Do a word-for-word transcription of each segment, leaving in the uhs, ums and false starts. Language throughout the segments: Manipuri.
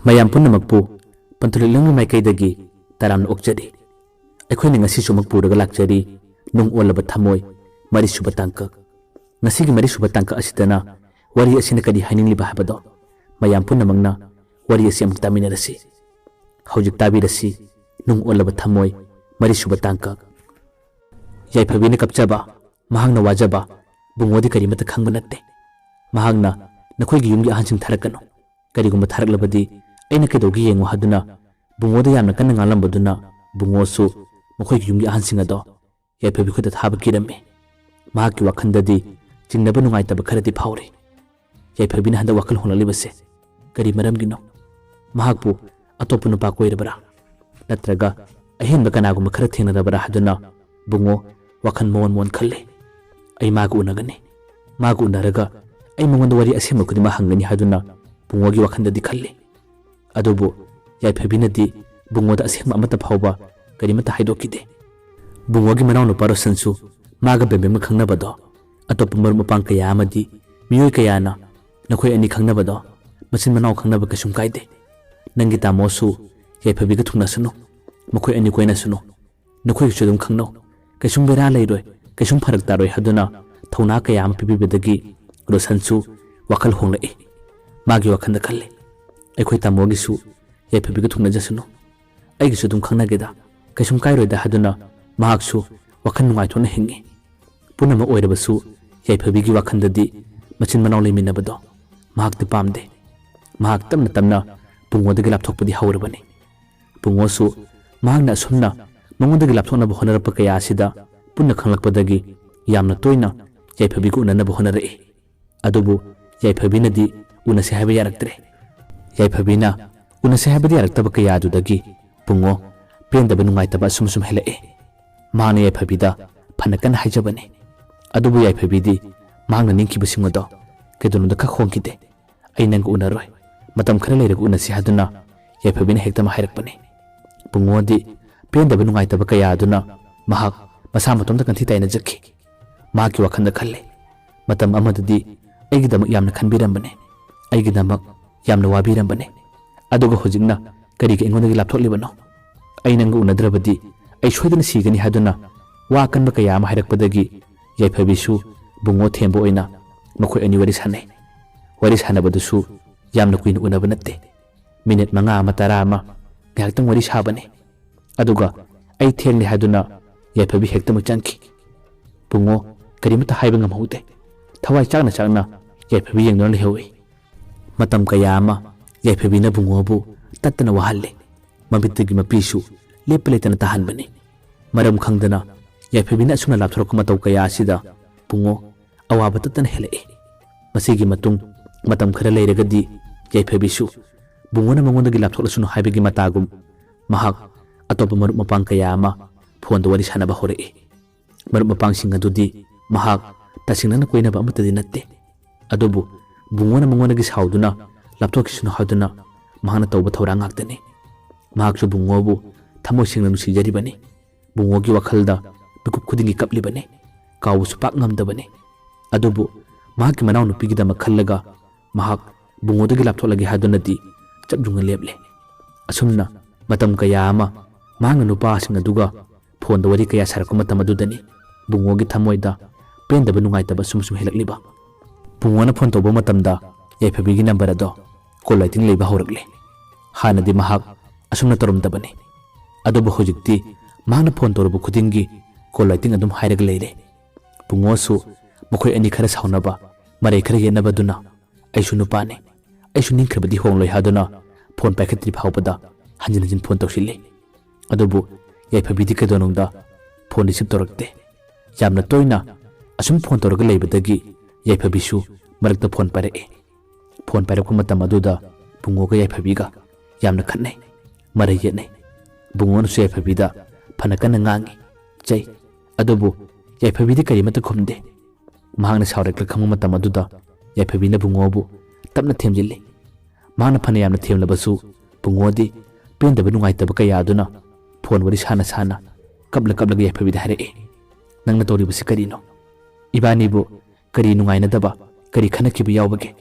ꯃꯌꯥꯝ ꯄꯨꯝꯅꯃꯛꯄꯨ ꯄꯟꯊꯨꯂꯤꯛꯂꯝꯒꯤ ꯃꯥꯏꯀꯩꯗꯒꯤ ꯇꯔꯥꯝꯅ ꯑꯣꯛꯆꯔꯤ꯫ ꯑꯩꯈꯣꯏꯅ ꯉꯁꯤꯁꯨ ꯑꯃꯨꯛ ꯄꯨꯔꯒ ꯂꯥꯛꯆꯔꯤ, ꯅꯨꯡ ꯑꯣꯜꯂꯕ ꯊꯃꯣꯏ, ꯃꯔꯤꯁꯨꯕ ꯇꯥꯡꯀꯛ꯫ ꯉꯁꯤꯒꯤ ꯃꯔꯤꯁꯨꯕ ꯇꯥꯡꯀꯛ ꯑꯁꯤꯗꯅ ꯋꯥꯔꯤ ꯑꯁꯤꯅ ꯀꯔꯤ ꯍꯥꯏꯅꯤꯡꯂꯤꯕ ꯍꯥꯏꯕꯗꯣ ꯃꯌꯥꯝ ꯄꯨꯝꯅꯃꯛꯅ ꯋꯥꯔꯤ ꯑꯁꯤ ꯑꯃꯨꯛ ꯇꯥꯃꯤꯟꯅꯔꯁꯤ꯫ ꯍꯧꯖꯤꯛ ꯇꯥꯕꯤꯔꯁꯤ, ꯅꯨꯡ ꯑꯣꯜꯂꯕ ꯊꯃꯣꯏ, ꯃꯔꯤꯁꯨꯕ ꯇꯥꯡꯀꯛ꯫ ꯌꯥꯏꯐꯕꯤꯅ ꯀꯞꯆꯕ, ꯃꯍꯥꯛꯅ ꯋꯥꯖꯕ, ꯕꯨꯡꯉꯣꯗꯤ ꯀꯔꯤꯃꯠꯇ ꯈꯪꯕ ꯅꯠꯇꯦ꯫ ꯃꯍꯥꯛꯅ, "ꯅꯈꯣꯏꯒꯤ ꯌꯨꯝꯒꯤ ꯑꯍꯟꯁꯤꯡ ꯊꯥꯔꯛꯀꯅꯨ꯫ ꯀꯔꯤꯒꯨꯝꯕ ꯊꯥꯔꯛꯂꯕꯗꯤ ꯑꯩꯅ ꯀꯩꯗꯧꯒꯦ ꯌꯦꯡꯉꯨ" ꯍꯥꯏꯗꯨꯅ ꯕꯨꯡꯉꯣꯗ ꯌꯥꯝꯅ ꯀꯟꯅ ꯉꯥꯡꯂꯝꯕꯗꯨꯅ ꯕꯨꯡꯉꯣꯁꯨ ꯃꯈꯣꯏꯒꯤ ꯌꯨꯝꯒꯤ ꯑꯍꯟꯁꯤꯡ ꯑꯗꯣ ꯌꯥꯏꯐꯕꯤ ꯈꯨꯠꯇ ꯊꯥꯕ ꯀꯤꯔꯝꯃꯤ꯫ ꯃꯍꯥꯛꯀꯤ ꯋꯥꯈꯜꯗꯗꯤ ꯆꯤꯡꯅꯕ ꯅꯨꯡꯉꯥꯏꯇꯕ ꯈꯔꯗꯤ ꯐꯥꯎꯔꯤ꯫ ꯌꯥꯏꯐꯕꯤꯅ ꯍꯟꯗꯛ ꯋꯥꯈꯜ ꯍꯣꯡꯂꯛꯂꯤꯕꯁꯦ ꯀꯔꯤ ꯃꯔꯝꯒꯤꯅꯣ? ꯃꯍꯥꯛꯄꯨ ꯑꯇꯣꯞꯄ ꯅꯨꯄꯥ ꯀꯣꯏꯔꯕ꯭ꯔꯥ? ꯅꯠꯇ꯭ꯔꯒ ꯑꯍꯦꯟꯕ ꯀꯅꯥꯒꯨꯝꯕ ꯈꯔ ꯊꯦꯡꯅꯔꯕ꯭ꯔꯥ ꯍꯥꯏꯗꯨꯅ ꯕꯨꯡꯉꯣ ꯋꯥꯈꯜ ꯃꯑꯣꯟ ꯃꯑꯣꯟ ꯈꯜꯂꯤ꯫ "ꯑꯩ ꯃꯥꯒ ꯎꯅꯒꯅꯤ꯫ ꯃꯥꯒ ꯎꯅꯔꯒ ꯑꯩ ꯃꯉꯣꯟꯗ ꯋꯥꯔꯤ ꯑꯁꯦꯡꯕ ꯈꯨꯗꯤꯡꯃꯛ ꯍꯪꯒꯅꯤ" ꯍꯥꯏꯗꯨꯅ ꯕꯨꯡꯉꯣꯒꯤ ꯋꯥꯈꯜꯗꯗꯤ ꯈꯜꯂꯤ꯫ ꯑꯗꯨꯕꯨ ꯌꯥꯏꯐꯕꯤꯅꯗꯤ ꯕꯨꯡꯉꯣꯗ ꯑꯁꯦꯡꯕ ꯑꯃꯠꯇ ꯐꯥꯎꯕ ꯀꯔꯤꯃꯠꯇ ꯍꯥꯏꯗꯣꯛꯈꯤꯗꯦ꯫ ꯕꯨꯡꯉꯣꯒꯤ ꯃꯅꯥꯎꯅꯨꯄꯥ ꯔꯣꯁꯟꯁꯨ ꯃꯥꯒ ꯕꯦꯝꯕꯦꯝꯒ ꯈꯪꯅꯕꯗꯣ ꯑꯇꯣꯞꯄ ꯃꯔꯨꯞ ꯃꯄꯥꯡ ꯀꯌꯥ ꯑꯃꯗꯤ ꯃꯤꯑꯣꯏ ꯀꯌꯥꯅ "ꯅꯈꯣꯏ ꯑꯅꯤ ꯈꯪꯅꯕꯗꯣ ꯃꯆꯤꯟ ꯃꯅꯥꯎ ꯈꯪꯅꯕ ꯀꯩꯁꯨꯝ ꯀꯥꯏꯗꯦ꯫ ꯅꯪꯒꯤ ꯇꯥꯃꯣꯁꯨ ꯌꯥꯏꯐꯕꯤꯒ ꯊꯨꯡꯅꯁꯅꯨ, ꯃꯈꯣꯏ ꯑꯅꯤ ꯀꯣꯏꯅꯁꯅꯨ, ꯅꯈꯣꯏꯒꯤꯁꯨ ꯑꯗꯨꯝ ꯈꯪꯅꯧ, ꯀꯩꯁꯨꯝ ꯕꯦꯔꯥ ꯂꯩꯔꯣꯏ, ꯀꯩꯁꯨꯝ ꯐꯔꯛ ꯇꯥꯔꯣꯏ" ꯍꯥꯏꯗꯨꯅ ꯊꯧꯅꯥ ꯀꯌꯥ ꯑꯃ ꯄꯤꯕꯤꯕꯗꯒꯤ ꯔꯣꯁꯟꯁꯨ ꯋꯥꯈꯜ ꯍꯣꯡꯂꯛꯏ꯫ ꯃꯥꯒꯤ ꯋꯥꯈꯜꯗ ꯈꯜꯂꯤ, "ꯑꯩꯈꯣꯏ ꯇꯥꯃꯣꯒꯤꯁꯨ ꯌꯥꯏꯐꯕꯤꯒ ꯊꯨꯡꯅꯖꯁꯅꯨ, ꯑꯩꯒꯤꯁꯨ ꯑꯗꯨꯝ ꯈꯪꯅꯒꯦꯗ, ꯀꯩꯁꯨꯝ ꯀꯥꯏꯔꯣꯏꯗ" ꯍꯥꯏꯗꯨꯅ ꯃꯍꯥꯛꯁꯨ ꯋꯥꯈꯜ ꯅꯨꯡꯉꯥꯏꯊꯣꯛꯅ ꯍꯤꯡꯉꯤ꯫ ꯄꯨꯝꯅꯃꯛ ꯑꯣꯏꯔꯕꯁꯨ ꯌꯥꯏꯐꯕꯤꯒꯤ ꯋꯥꯈꯜꯗꯗꯤ ꯃꯆꯤꯟ ꯃꯅꯥꯎ ꯂꯩꯃꯤꯟꯅꯕꯗꯣ ꯃꯍꯥꯛꯇꯤ ꯄꯥꯝꯗꯦ꯫ ꯃꯍꯥꯛ ꯇꯞꯅ ꯇꯞꯅ ꯕꯨꯡꯉꯣꯗꯒꯤ ꯂꯥꯞꯊꯣꯛꯄꯗꯤ ꯍꯧꯔꯕꯅꯤ꯫ ꯕꯨꯡꯉꯣꯁꯨ ꯃꯍꯥꯛꯅ ꯑꯁꯨꯝꯅ ꯃꯉꯣꯟꯗꯒꯤ ꯂꯥꯞꯊꯣꯛꯅꯕ ꯍꯣꯠꯅꯔꯛꯄ ꯀꯌꯥ ꯑꯁꯤꯗ ꯄꯨꯟꯅ ꯈꯪꯂꯛꯄꯗꯒꯤ ꯌꯥꯝꯅ ꯇꯣꯏꯅ ꯌꯥꯏꯐꯕꯤꯒ ꯎꯅꯅꯕ ꯍꯣꯠꯅꯔꯛꯏ꯫ ꯑꯗꯨꯕꯨ ꯌꯥꯏꯐꯕꯤꯅꯗꯤ ꯎꯅꯁꯦ ꯍꯥꯏꯕ ꯌꯥꯔꯛꯇ꯭ꯔꯦ꯫ ꯌꯥꯏꯐꯕꯤꯅ ꯎꯅꯁꯦ ꯍꯥꯏꯕꯗ ꯌꯥꯔꯛꯇꯕ ꯀꯌꯥ ꯑꯗꯨꯗꯒꯤ ꯕꯨꯡꯉꯣ ꯄꯦꯟꯗꯕ ꯅꯨꯡꯉꯥꯏꯇꯕ ꯑꯁꯨꯝ ꯑꯁꯨꯝ ꯍꯦꯜꯂꯛꯑꯦ꯫ ꯃꯍꯥꯛꯅ ꯌꯥꯏꯐꯕꯤꯗ ꯐꯅ ꯀꯟꯅ ꯍꯥꯏꯖꯕꯅꯤ꯫ ꯑꯗꯨꯕꯨ ꯌꯥꯏꯐꯕꯤꯗꯤ ꯃꯍꯥꯛꯅ ꯅꯤꯡꯈꯤꯕꯁꯤꯡ ꯑꯗꯣ ꯀꯩꯗꯧꯅꯨꯡꯗ ꯈꯛ ꯍꯣꯡꯈꯤꯗꯦ꯫ "ꯑꯩ ꯅꯪꯒ ꯎꯅꯔꯣꯏ, ꯃꯇꯝ ꯈꯔ ꯂꯩꯔꯒ ꯎꯅꯁꯤ" ꯍꯥꯏꯗꯨꯅ ꯌꯥꯏꯐꯕꯤꯅ ꯍꯦꯛꯇꯃꯛ ꯍꯥꯏꯔꯛꯄꯅꯤ꯫ ꯕꯨꯡꯉꯣꯗꯤ ꯄꯦꯟꯗꯕ ꯅꯨꯡꯉꯥꯏꯇꯕ ꯀꯌꯥ ꯑꯗꯨꯅ ꯃꯍꯥꯛ ꯃꯁꯥ ꯃꯇꯣꯝꯇ ꯀꯟꯊꯤ ꯇꯥꯏꯅꯖꯈꯤ꯫ ꯃꯍꯥꯛꯀꯤ ꯋꯥꯈꯜꯗ ꯈꯜꯂꯤ, "ꯃꯇꯝ ꯑꯃꯗꯗꯤ ꯑꯩꯒꯤꯗꯃꯛ ꯌꯥꯝꯅ ꯈꯟꯕꯤꯔꯝꯕꯅꯤ, ꯑꯩꯒꯤꯗꯃꯛ ꯌꯥꯝꯅ ꯋꯥꯕꯤꯔꯝꯕꯅꯤ, ꯑꯗꯨꯒ ꯍꯧꯖꯤꯛꯅ ꯀꯔꯤꯒꯤ ꯑꯩꯉꯣꯟꯗꯒꯤ ꯂꯥꯞꯊꯣꯛꯂꯤꯕꯅꯣ? ꯑꯩ ꯅꯪꯒ ꯎꯅꯗ꯭ꯔꯕꯗꯤ ꯑꯩ ꯁꯣꯏꯗꯅ ꯁꯤꯒꯅꯤ ꯍꯥꯏꯗꯨꯅ ꯋꯥ ꯑꯀꯟꯕ ꯀꯌꯥ ꯑꯃ ꯍꯥꯏꯔꯛꯄꯗꯒꯤ ꯌꯥꯏꯐꯕꯤꯁꯨ ꯕꯨꯡꯉꯣ ꯊꯦꯝꯕ ꯑꯣꯏꯅ ꯃꯈꯣꯏ ꯑꯅꯤ ꯋꯥꯔꯤ ꯁꯥꯟꯅꯩ꯫ ꯋꯥꯔꯤ ꯁꯥꯟꯅꯕꯗꯨꯁꯨ ꯌꯥꯝꯅ ꯀꯨꯏꯅ ꯎꯅꯕ ꯅꯠꯇꯦ, ꯃꯤꯅꯤꯠ ꯃꯉꯥ ꯑꯃ ꯇꯔꯥ ꯑꯃ ꯉꯥꯏꯍꯥꯛꯇꯪ ꯋꯥꯔꯤ ꯁꯥꯕꯅꯤ꯫ ꯑꯗꯨꯒ ꯑꯩ ꯊꯦꯡꯂꯦ ꯍꯥꯏꯗꯨꯅ ꯌꯥꯏꯐꯕꯤ ꯍꯦꯛꯇꯃꯛ ꯆꯪꯈꯤ꯫ ꯕꯨꯡꯉꯣ ꯀꯔꯤꯃꯠꯇ ꯍꯥꯏꯕ ꯉꯝꯍꯧꯗꯦ꯫ ꯊꯋꯥꯏ ꯆꯥꯛꯅ ꯆꯥꯛꯅ ꯌꯥꯏꯐꯕꯤ ꯌꯦꯡꯗꯨꯅ ꯂꯩꯍꯧꯏ꯫ ꯃꯇꯝ ꯀꯌꯥ ꯑꯃ ꯌꯥꯏꯐꯕꯤꯅ ꯕꯨꯡꯉꯣꯕꯨ ꯇꯠꯇꯅ ꯋꯥꯍꯜꯂꯦ꯫ ꯃꯃꯤꯠꯇꯒꯤ ꯃꯄꯤꯁꯨ ꯂꯦꯞꯄ ꯂꯩꯇꯅ ꯇꯥꯍꯟꯕꯅꯤ꯫ ꯃꯔꯝ ꯈꯪꯗꯅ ꯌꯥꯏꯐꯕꯤꯅ ꯑꯁꯨꯝꯅ ꯂꯥꯞꯊꯣꯔꯛꯄ ꯃꯇꯧ ꯀꯌꯥ ꯑꯁꯤꯗ ꯕꯨꯡꯉꯣ ꯑꯋꯥꯕ ꯇꯠꯇꯅ ꯍꯦꯜꯂꯛꯏ꯫ ꯃꯁꯤꯒꯤ ꯃꯇꯨꯡ ꯃꯇꯝ ꯈꯔ ꯂꯩꯔꯒꯗꯤ ꯌꯥꯏꯐꯕꯤꯁꯨ ꯕꯨꯡꯉꯣꯅ ꯃꯉꯣꯟꯗꯒꯤ ꯂꯥꯞꯊꯣꯛꯂꯁꯅꯨ ꯍꯥꯏꯕꯒꯤ ꯃꯇꯥꯒꯨꯝ ꯃꯍꯥꯛ ꯑꯇꯣꯞꯄ ꯃꯔꯨꯞ ꯃꯄꯥꯡ ꯀꯌꯥ ꯑꯃ ꯐꯣꯟꯗ ꯋꯥꯔꯤ ꯁꯥꯟꯅꯕ ꯍꯧꯔꯛꯏ꯫ ꯃꯔꯨꯞ ꯃꯄꯥꯡꯁꯤꯡ ꯑꯗꯨꯗꯤ ꯃꯍꯥꯛ ꯇꯁꯦꯡꯅꯅ ꯀꯣꯏꯅꯕ ꯑꯃꯠꯇꯗꯤ ꯅꯠꯇꯦ꯫ ꯑꯗꯨꯕꯨ ꯕꯨꯡꯉꯣꯅ ꯃꯉꯣꯟꯗꯒꯤ ꯁꯥꯎꯗꯨꯅ ꯂꯥꯞꯊꯣꯛꯈꯤꯁꯅꯨ ꯍꯥꯏꯗꯨꯅ ꯃꯍꯥꯛꯅ ꯇꯧꯕ ꯊꯧꯔꯥꯡ ꯉꯥꯛꯇꯅꯤ꯫ ꯃꯍꯥꯛꯁꯨ ꯕꯨꯡꯉꯣꯕꯨ ꯊꯃꯣꯏ ꯁꯦꯡꯅ ꯅꯨꯡꯁꯤꯖꯔꯤꯕꯅꯤ꯫ ꯕꯨꯡꯉꯣꯒꯤ ꯋꯥꯈꯜꯗ ꯃꯤꯀꯨꯞ ꯈꯨꯗꯤꯡꯒꯤ ꯀꯞꯂꯤꯕꯅꯤ꯫ ꯀꯥꯎꯕꯁꯨ ꯄꯥꯛ ꯉꯝꯗꯕꯅꯤ꯫ ꯑꯗꯨꯕꯨ ꯃꯍꯥꯛꯀꯤ ꯃꯅꯥꯎꯅꯨꯄꯤꯒꯤꯗꯃꯛ ꯈꯜꯂꯒ ꯃꯍꯥꯛ ꯕꯨꯡꯉꯣꯗꯒꯤ ꯂꯥꯞꯊꯣꯛꯂꯒꯦ ꯍꯥꯏꯗꯨꯅꯗꯤ ꯆꯞ ꯌꯨꯡꯅ ꯂꯦꯞꯂꯦ꯫ ꯑꯁꯨꯝꯅ ꯃꯇꯝ ꯀꯌꯥ ꯑꯃ ꯃꯍꯥꯛꯅ ꯅꯨꯄꯥꯁꯤꯡ ꯑꯗꯨꯒ ꯐꯣꯟꯗ ꯋꯥꯔꯤ ꯀꯌꯥ ꯁꯥꯔꯛꯄ ꯃꯇꯝ ꯑꯗꯨꯗꯅꯤ ꯕꯨꯡꯉꯣꯒꯤ ꯊꯃꯣꯏꯗ ꯄꯦꯟꯗꯕ ꯅꯨꯡꯉꯥꯏꯇꯕ ꯁꯨꯝ ꯁꯨꯝ ꯍꯦꯜꯂꯛꯂꯤꯕ꯫ ꯕꯨꯡꯉꯣꯅ ꯐꯣꯟ ꯇꯧꯕ ꯃꯇꯝꯗ ꯌꯥꯏꯐꯕꯤꯒꯤ ꯅꯝꯕꯔ ꯑꯗꯣ ꯀꯣꯜ ꯋꯦꯇꯤꯡ ꯂꯩꯕ ꯍꯧꯔꯛꯂꯦ꯫ ꯍꯥꯟꯅꯗꯤ ꯃꯍꯥꯛ ꯑꯁꯨꯝꯅ ꯇꯧꯔꯝꯗꯕꯅꯤ꯫ ꯑꯗꯨꯕꯨ ꯍꯧꯖꯤꯛꯇꯤ ꯃꯍꯥꯛꯅ ꯐꯣꯟ ꯇꯧꯔꯨꯕ ꯈꯨꯗꯤꯡꯒꯤ ꯀꯣꯜ ꯋꯦꯇꯤꯡ ꯑꯗꯨꯝ ꯍꯥꯏꯔꯒ ꯂꯩꯔꯦ꯫ ꯕꯨꯡꯉꯣꯁꯨ ꯃꯈꯣꯏ ꯑꯅꯤ ꯈꯔ ꯁꯥꯎꯅꯕ, ꯃꯔꯩ ꯈꯔ ꯌꯦꯠꯅꯕꯗꯨꯅ ꯑꯩꯁꯨ ꯅꯨꯄꯥꯅꯤ, ꯑꯩꯁꯨ ꯅꯤꯡꯈ꯭ꯔꯕꯗꯤ ꯍꯣꯡꯂꯣꯏ ꯍꯥꯏꯗꯨꯅ ꯐꯣꯟ ꯄꯥꯏꯈꯠꯇ꯭ꯔꯤ ꯐꯥꯎꯕꯗ ꯍꯟꯖꯤꯟ ꯍꯟꯖꯤꯟ ꯐꯣꯟ ꯇꯧꯁꯤꯜꯂꯤ꯫ ꯑꯗꯨꯕꯨ ꯌꯥꯏꯐꯕꯤꯗꯤ ꯀꯩꯗꯧꯅꯨꯡꯗ ꯐꯣꯟ ꯔꯤꯁꯤꯞ ꯇꯧꯔꯛꯇꯦ꯫ ꯌꯥꯝꯅ ꯇꯣꯏꯅ ꯑꯁꯨꯝ ꯐꯣꯟ ꯇꯧꯔꯒ ꯂꯩꯕꯗꯒꯤ ꯌꯥꯏꯐꯕꯤꯁꯨ ꯃꯔꯛꯇ ꯐꯣꯟ ꯄꯥꯏꯔꯛꯏ꯫ ꯐꯣꯟ ꯄꯥꯏꯔꯛꯄ ꯃꯇꯝ ꯑꯗꯨꯗ ꯕꯨꯡꯉꯣꯒ ꯌꯥꯏꯐꯕꯤꯒ ꯌꯥꯝꯅ ꯈꯠꯅꯩ, ꯃꯔꯩ ꯌꯦꯠꯅꯩ꯫ ꯕꯨꯡꯉꯣꯅꯁꯨ ꯌꯥꯏꯐꯕꯤꯗ ꯐꯅ ꯀꯟꯅ ꯉꯥꯡꯉꯤ, ꯆꯩ꯫ ꯑꯗꯨꯕꯨ ꯌꯥꯏꯐꯕꯤꯗꯤ ꯀꯔꯤꯃꯠꯇ ꯈꯨꯝꯗꯦ꯫ ꯃꯍꯥꯛꯅ ꯁꯥꯎꯔꯛꯂ ꯈꯪꯕ ꯃꯇꯝ ꯑꯗꯨꯗ ꯌꯥꯏꯐꯕꯤꯅ ꯕꯨꯡꯉꯣꯕꯨ ꯇꯞꯅ ꯊꯦꯝꯖꯤꯜꯂꯤ꯫ ꯃꯍꯥꯛꯅ ꯐꯅ ꯌꯥꯝꯅ ꯊꯦꯝꯂꯕꯁꯨ ꯕꯨꯡꯉꯣꯗꯤ ꯄꯦꯟꯗꯕ ꯅꯨꯡꯉꯥꯏꯇꯕ ꯀꯌꯥ ꯑꯗꯨꯅ ꯐꯣꯟ ꯋꯥꯔꯤ ꯁꯥꯅ ꯁꯥꯅ, ꯀꯞꯂ ꯀꯞꯂꯒ ꯌꯥꯏꯐꯕꯤꯗ ꯍꯥꯏꯔꯛꯏ, "ꯅꯪꯅ ꯇꯧꯔꯤꯕꯁꯤ ꯀꯔꯤꯅꯣ? ꯏꯕꯥꯅꯤꯕꯨ ꯀꯔꯤ ꯅꯨꯡꯉꯥꯏꯅꯗꯕ, ꯀꯔꯤ ꯈꯟꯅꯈꯤꯕ ꯌꯥꯎꯕꯒꯦ?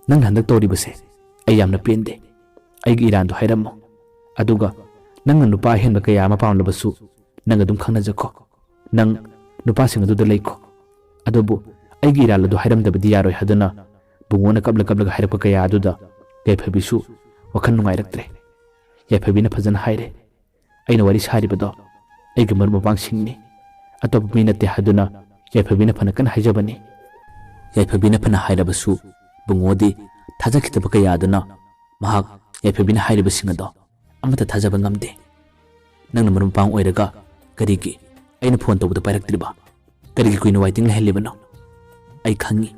ꯅꯪꯅ ꯍꯟꯗꯛ ꯇꯧꯔꯤꯕꯁꯦ ꯑꯩ ꯌꯥꯝꯅ ꯄꯦꯟꯗꯦ꯫ ꯑꯩꯒꯤ ꯏꯔꯥꯟꯗꯣ ꯍꯥꯏꯔꯝꯃꯣ꯫ ꯑꯗꯨꯒ ꯅꯪꯅ ꯅꯨꯄꯥ ꯑꯍꯦꯟꯕ ꯀꯌꯥ ꯑꯃ ꯄꯥꯝꯂꯕꯁꯨ ꯅꯪ ꯑꯗꯨꯝ ꯈꯪꯅꯖꯈꯣ꯫ ꯅꯪ ꯅꯨꯄꯥꯁꯤꯡ ꯑꯗꯨꯗ ꯂꯩꯈꯣ꯫ ꯑꯗꯨꯕꯨ ꯑꯩꯒꯤ ꯏꯔꯥꯜ ꯑꯗꯨ ꯍꯥꯏꯔꯝꯗꯕꯗꯤ ꯌꯥꯔꯣꯏ ꯍꯥꯏꯗꯨꯅ ꯕꯨꯡꯉꯣꯅ ꯀꯞꯂ ꯀꯞꯂꯒ ꯍꯥꯏꯔꯛꯄ ꯀꯌꯥ ꯑꯗꯨꯗ ꯌꯥꯏꯐꯕꯤꯁꯨ ꯋꯥꯈꯜ ꯅꯨꯡꯉꯥꯏꯔꯛꯇ꯭ꯔꯦ꯫ ꯌꯥꯏꯐꯕꯤꯅ ꯐꯖꯅ ꯍꯥꯏꯔꯦ, "ꯑꯩꯅ ꯋꯥꯔꯤ ꯁꯥꯔꯤꯕꯗꯣ ꯑꯩꯒꯤ ꯃꯔꯨꯞ ꯃꯄꯥꯡꯁꯤꯡꯅꯤ, ꯑꯇꯣꯞꯄ ꯃꯤ ꯅꯠꯇꯦ" ꯍꯥꯏꯗꯨꯅ ꯌꯥꯏꯐꯕꯤꯅ ꯐꯅ ꯀꯟꯅ ꯍꯥꯏꯖꯕꯅꯤ꯫ ꯌꯥꯏꯐꯕꯤꯅ ꯐꯅ ꯍꯥꯏꯔꯕꯁꯨ ꯕꯨꯡꯉꯣꯗꯤ ꯊꯥꯖꯈꯤꯗꯕ ꯀꯌꯥ ꯑꯗꯨꯅ ꯃꯍꯥꯛ ꯌꯥꯏꯐꯕꯤꯅ ꯍꯥꯏꯔꯤꯕꯁꯤꯡ ꯑꯗꯣ ꯑꯃꯠꯇ ꯊꯥꯖꯕ ꯉꯝꯗꯦ꯫ "ꯅꯪꯅ ꯃꯔꯨꯞ ꯃꯄꯥꯡ ꯑꯣꯏꯔꯒ ꯀꯔꯤꯒꯤ ꯑꯩꯅ ꯐꯣꯟ ꯇꯧꯕꯗ ꯄꯥꯏꯔꯛꯇ꯭ꯔꯤꯕ? ꯀꯔꯤꯒꯤ ꯀꯨꯏꯅ ꯋꯥꯏꯇꯤꯡ ꯂꯩꯍꯜꯂꯤꯕꯅꯣ? ꯑꯩ ꯈꯪꯉꯤ,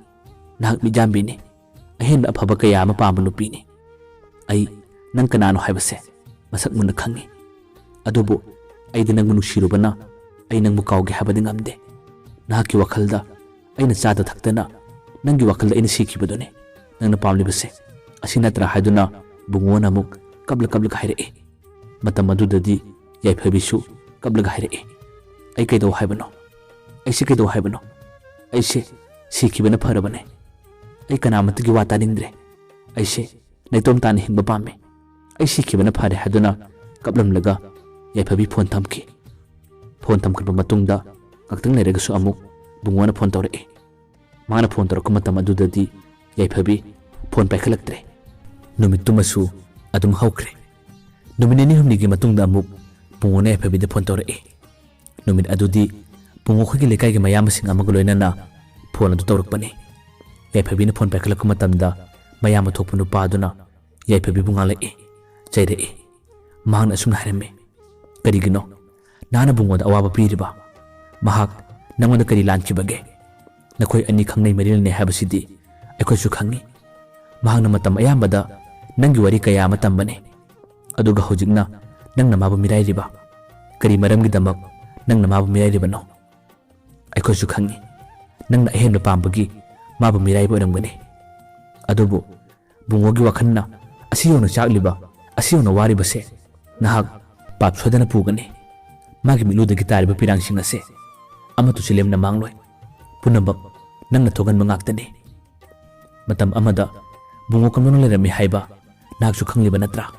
ꯅꯍꯥꯛ ꯃꯤꯖꯥꯝꯕꯤꯅꯤ, ꯑꯍꯦꯟꯕ ꯑꯐꯕ ꯀꯌꯥ ꯑꯃ ꯄꯥꯝꯕ ꯅꯨꯄꯤꯅꯤ꯫ ꯑꯩ ꯅꯪ ꯀꯅꯥꯅꯣ ꯍꯥꯏꯕꯁꯦ ꯃꯁꯛ ꯃꯨꯟꯅ ꯈꯪꯉꯤ꯫ ꯑꯗꯨꯕꯨ ꯑꯩꯗꯤ ꯅꯪꯕꯨ ꯅꯨꯡꯁꯤꯔꯨꯕꯅ ꯑꯩ ꯅꯪꯕꯨ ꯀꯥꯎꯒꯦ ꯍꯥꯏꯕꯗꯤ ꯉꯝꯗꯦ꯫ ꯅꯍꯥꯛꯀꯤ ꯋꯥꯈꯜꯗ ꯑꯩꯅ ꯆꯥꯗ ꯊꯛꯇꯅ ꯅꯪꯒꯤ ꯋꯥꯈꯜꯗ ꯑꯩꯅ ꯁꯤꯈꯤꯕꯗꯨꯅꯤ ꯅꯪꯅ ꯄꯥꯝꯂꯤꯕꯁꯦ꯫ ꯑꯁꯤ ꯅꯠꯇ꯭ꯔꯥ?" ꯍꯥꯏꯗꯨꯅ ꯕꯨꯡꯉꯣꯅ ꯑꯃꯨꯛ ꯀꯞꯂ ꯀꯞꯂꯒ ꯍꯥꯏꯔꯛꯏ꯫ ꯃꯇꯝ ꯑꯗꯨꯗꯗꯤ ꯌꯥꯏꯐꯕꯤꯁꯨ ꯀꯞꯂꯒ ꯍꯥꯏꯔꯛꯏ, "ꯑꯩ ꯀꯩꯗꯧ ꯍꯥꯏꯕꯅꯣ? ꯑꯩꯁꯦ ꯀꯩꯗꯧ ꯍꯥꯏꯕꯅꯣ? ꯑꯩꯁꯦ ꯁꯤꯈꯤꯕꯅ ꯐꯔꯕꯅꯦ꯫ ꯑꯩ ꯀꯅꯥꯃꯠꯇꯒꯤ ꯋꯥ ꯇꯥꯅꯤꯡꯗ꯭ꯔꯦ꯫ ꯑꯩꯁꯦ ꯅꯥꯏꯇꯣꯝ ꯇꯥꯅ ꯍꯤꯡꯕ ꯄꯥꯝꯃꯤ꯫ ꯑꯩ ꯁꯤꯈꯤꯕꯅ ꯐꯔꯦ" ꯍꯥꯏꯗꯨꯅ ꯀꯞꯂꯝꯂꯒ ꯌꯥꯏꯐꯕꯤ ꯐꯣꯟ ꯊꯝꯈꯤ꯫ ꯐꯣꯟ ꯊꯝꯈꯠꯄ ꯃꯇꯨꯡꯗ ꯉꯥꯛꯇꯪ ꯂꯩꯔꯒꯁꯨ ꯑꯃꯨꯛ ꯕꯨꯡꯉꯣꯅ ꯐꯣꯟ ꯇꯧꯔꯛꯏ꯫ ꯃꯥꯅ ꯐꯣꯟ ꯇꯧꯔꯛꯄ ꯃꯇꯝ ꯑꯗꯨꯗꯗꯤ ꯌꯥꯏꯐꯕꯤ ꯐꯣꯟ ꯄꯥꯏꯈꯠꯂꯛꯇ꯭ꯔꯦ꯫ ꯅꯨꯃꯤꯠꯇꯨꯃꯁꯨ ꯑꯗꯨꯝ ꯍꯧꯈ꯭ꯔꯦ꯫ ꯅꯨꯃꯤꯠ ꯅꯤꯅꯤ ꯍꯨꯝꯅꯤꯒꯤ ꯃꯇꯨꯡꯗ ꯑꯃꯨꯛ ꯕꯨꯡꯉꯣꯅ ꯌꯥꯏꯐꯕꯤꯗ ꯐꯣꯟ ꯇꯧꯔꯛꯏ꯫ ꯅꯨꯃꯤꯠ ꯑꯗꯨꯗꯤ ꯕꯨꯡꯉꯣ ꯑꯩꯈꯣꯏꯒꯤ ꯂꯩꯀꯥꯏꯒꯤ ꯃꯌꯥꯝꯕꯁꯤꯡ ꯑꯃꯒ ꯂꯣꯏꯅꯅ ꯐꯣꯟ ꯑꯗꯨ ꯇꯧꯔꯛꯄꯅꯤ꯫ ꯌꯥꯏꯐꯕꯤꯅ ꯐꯣꯟ ꯄꯥꯏꯈꯠꯂꯛꯄ ꯃꯇꯝꯗ ꯃꯌꯥꯝꯕ ꯊꯣꯛꯄ ꯅꯨꯄꯥ ꯑꯗꯨꯅ ꯌꯥꯏꯐꯕꯤꯕꯨ ꯉꯥꯡꯂꯛꯏ, ꯆꯩꯔꯛꯏ꯫ ꯃꯍꯥꯛꯅ ꯑꯁꯨꯝꯅ ꯍꯥꯏꯔꯝꯃꯤ, "ꯀꯔꯤꯒꯤꯅꯣ ꯅꯍꯥꯛꯅ ꯕꯨꯡꯉꯣꯗ ꯑꯋꯥꯕ ꯄꯤꯔꯤꯕ? ꯃꯍꯥꯛ ꯅꯪꯉꯣꯟꯗ ꯀꯔꯤ ꯂꯥꯟꯈꯤꯕꯒꯦ? ꯅꯈꯣꯏ ꯑꯅꯤ ꯈꯪꯅꯩ ꯃꯔꯤ ꯂꯩꯅꯩ ꯍꯥꯏꯕꯁꯤꯗꯤ ꯑꯩꯈꯣꯏꯁꯨ ꯈꯪꯉꯤ꯫ ꯃꯍꯥꯛꯅ ꯃꯇꯝ ꯑꯌꯥꯝꯕꯗ ꯅꯪꯒꯤ ꯋꯥꯔꯤ ꯀꯌꯥ ꯑꯃ ꯇꯝꯕꯅꯤ꯫ ꯑꯗꯨꯒ ꯍꯧꯖꯤꯛꯅ ꯅꯪꯅ ꯃꯥꯕꯨ ꯃꯤꯔꯥꯏꯔꯤꯕ? ꯀꯔꯤ ꯃꯔꯝꯒꯤꯗꯃꯛ ꯅꯪꯅ ꯃꯥꯕꯨ ꯃꯤꯔꯥꯏꯔꯤꯕꯅꯣ? ꯑꯩꯈꯣꯏꯁꯨ ꯈꯪꯉꯤ ꯅꯪꯅ ꯑꯍꯦꯟꯕ ꯄꯥꯝꯕꯒꯤ ꯃꯥꯕꯨ ꯃꯤꯔꯥꯏꯕ ꯑꯣꯏꯔꯝꯒꯅꯤ꯫ ꯑꯗꯨꯕꯨ ꯕꯨꯡꯉꯣꯒꯤ ꯋꯥꯈꯜꯅ ꯑꯁꯤ ꯌꯧꯅ ꯆꯥꯛꯂꯤꯕ, ꯑꯁꯤ ꯌꯧꯅ ꯋꯥꯔꯤꯕꯁꯦ ꯅꯍꯥꯛ ꯄꯥꯞ ꯁꯣꯏꯗꯅ ꯄꯨꯒꯅꯤ꯫ ꯃꯥꯒꯤ ꯃꯤꯠꯂꯨꯗꯒꯤ ꯇꯥꯔꯤꯕ ꯄꯤꯔꯥꯡꯁꯤꯡ ꯑꯁꯦ ꯑꯃꯠꯇꯁꯨ ꯂꯦꯝꯅ ꯃꯥꯡꯂꯣꯏ꯫ ꯄꯨꯝꯅꯃꯛ ꯅꯪꯅ ꯊꯣꯛꯍꯟꯕ ꯉꯥꯛꯇꯅꯤ꯫ ꯃꯇꯝ ꯑꯃꯗ ꯕꯨꯡꯉꯣ ꯀꯝꯗꯧꯅ ꯂꯩꯔꯝꯃꯤ ꯍꯥꯏꯕ ꯅꯍꯥꯛꯁꯨ ꯈꯪꯂꯤꯕ ꯅꯠꯇ꯭ꯔꯥ?